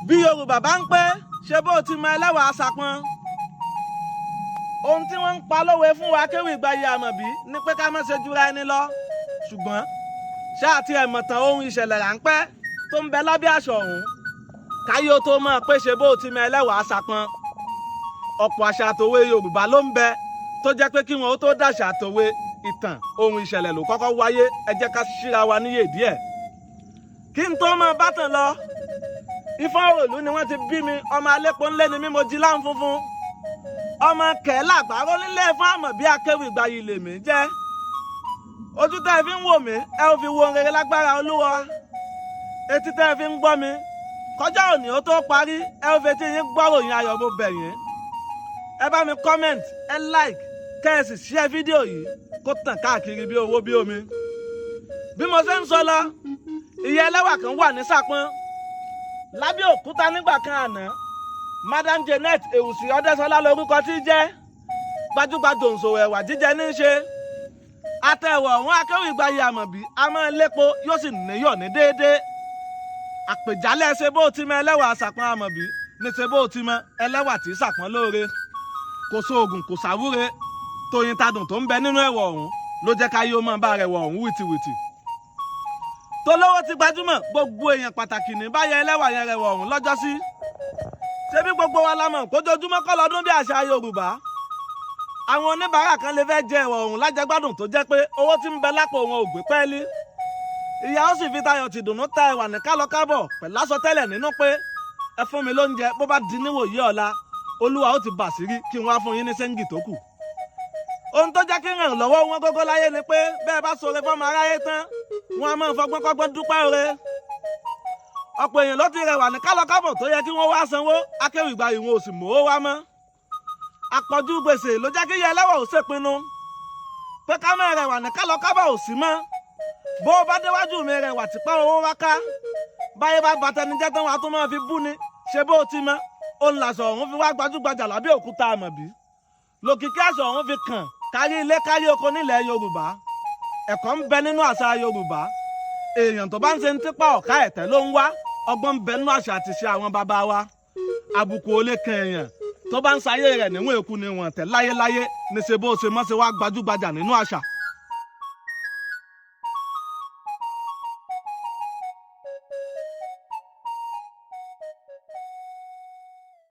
Bí Yorùbá bá ń pẹ́ ṣe bó ti mọ ẹlẹ́wà àṣàpọn, ohun tí wọ́n ń pa lówe fún wa kéwì gbayì àmọ̀bí ni pé ká má ṣe jura ẹni lọ. Ṣùgbọ́n ṣáà tí ẹ̀ mọ̀tàn ohun ìṣẹ̀lẹ̀ ráńpẹ́ tó ń bẹ lábẹ́ aṣọ ọ̀hún káyé ó tó mọ̀ pé ṣe bó ti mọ ẹlẹ́wà àṣàpọn. Ọ̀pọ̀ àṣà àtòwe Yorùbá ló ń bẹ tó jẹ́ pé kí wọn ó tó dàṣà àtòwe, ìtàn ohun ìṣẹ̀lẹ̀ ló kọ́kọ́ wáyé. Ẹ jẹ́ ká ṣíra wa níyè díẹ̀ kí n tó mọ bátàn lọ. Ifọ̀n òòlù ni wọ́n ti bí mi. Ọmọ alẹ́pọ̀ ńlẹ́ ni mí, mo jí láǹ funfun, ọmọ kẹ̀ẹ́lá àgbárò nílé fún àmọ̀ bí akéwì gbayì lèmi jẹ́. Ojú tẹ́ ẹ fi ń wò mí, ẹ ò fi wo rere lágbára Olúwa. Etí tẹ́ ẹ fi ń gbọ́ mi, kọjá òní ó tó parí, ẹ ò fetí yín gbọ́ròyìn ayọ̀. Mo bẹ̀ yín, ẹ bá mi comment, ẹ like, kẹ́ ẹ sì share fídíò yìí kó tàn káàkiri bí owó bí omi. Bí mo ṣe ń sọ lọ, ìyá ẹlẹ́wà kan wà ní Sàpọ́n lábẹ́ òkúta nígbà kan àná. Madam Janet Ewusi Ọdẹ́sọlá lórúkọ tí jẹ́. Gbajúgbajà òǹṣòwò ẹ̀wà jíjẹ ní í ṣe. Àtẹ̀wọ̀ ọ̀hún, akéwì gbayì àmọ̀bí, a máa lépo, yóò sì níyọ̀ ní déédéé. Àpèjálẹ̀ ṣe bó ti mọ ẹlẹ́wà Sàpọ́n àmọ̀bí ní ṣe bó ti mọ ẹlẹ́wà tí Sàpọ́n lóore. Kò sóògùn, kò sáwúre, tóyin tadùn tó ń bẹ nínú ẹ̀wọ̀ ọ̀hún ló jẹ́ ká yóò máa bá rẹwà ọ̀hún wìtìwìtì. Tolówó ti gbajúmọ̀, gbogbo èèyàn pàtàkì ní báyẹn ẹlẹ́wà yẹn rẹwà ọ̀hún lọ́jọ́sí. Ṣebí gbogbo wa la mọ̀ kójoojúmọ́ kọ́ lọ́dún bí àṣà Yorùbá. Àwọn oníbàárà kan lè fẹ́ jẹ ẹ̀wọ̀ ọ̀hún lájẹgbádùn tó jẹ́ pé owó tí ń bẹ lápò wọn ò gbé pẹ́ẹ́lí. Ìyá ó sì fi tayọ̀ tìdùnnú ta ẹ̀wà ní kálọ̀kábọ̀ pẹ̀lú àsọtẹ́lẹ̀ nínú pé ẹ fún mi lóúnjẹ, bó bá di níwòyí ọ̀la, Olúwa ó ti bàṣírí kí n wá fún yín ní sẹ́ńgì tó kù. Ohun tó jẹ́ kí ràn lọ́wọ́ wọn gógó láyé ni pé bẹ́ẹ̀ bá ṣoore fọ́mọ aráyé tán, wọn a máa fọgbọ́n kọ́gbọ́n dúpẹ́ oore. Ọ̀pọ̀ èèyàn ló ti rẹwà ní kálọ̀kábọ̀ tó yẹ kí wọ́n wá sanwó. Akéwì gbayì wọn ò sì mówó wá mọ́. Àpọ̀jù gbèsè ló jẹ́ kí ìyá ẹlẹ́wà ò ṣèpinnu pé ká má rẹwà ní kálọ̀kábọ̀ ò sí mọ́. Bó o bá déwájú mi rẹwà tìpẹ́ owó wá ká báyé bá batẹnijẹ́ tán, wàá tún máa fi bú ni ṣe bó o ti mọ́. Òun làṣọ ọ̀hún fi wá gbajúgbajà lábẹ́ òkúta àmọ̀bí. Lòkìkí àṣọ ọ̀hún fi kàn kárí ilé kárí oko nílẹ̀ Yorùbá. Ẹ̀kọ́ ń bẹ nínú àṣà Yorùbá. Èèyàn tó bá ń ṣe ń tipa ọ̀ká ẹ̀tẹ́ ló ń wá. Ọgbọ́n ń bẹ nínú àṣà àti ṣe àwọn bàbá wa. Àbùkù ò lè kan èèyàn tó bá ń sayé rẹ̀ níwọ̀n èkú ni wọ̀n tẹ̀ láyéláyé ní ṣe bó ṣe mọ́ ṣe wá gbajúgbajà nínú àṣà.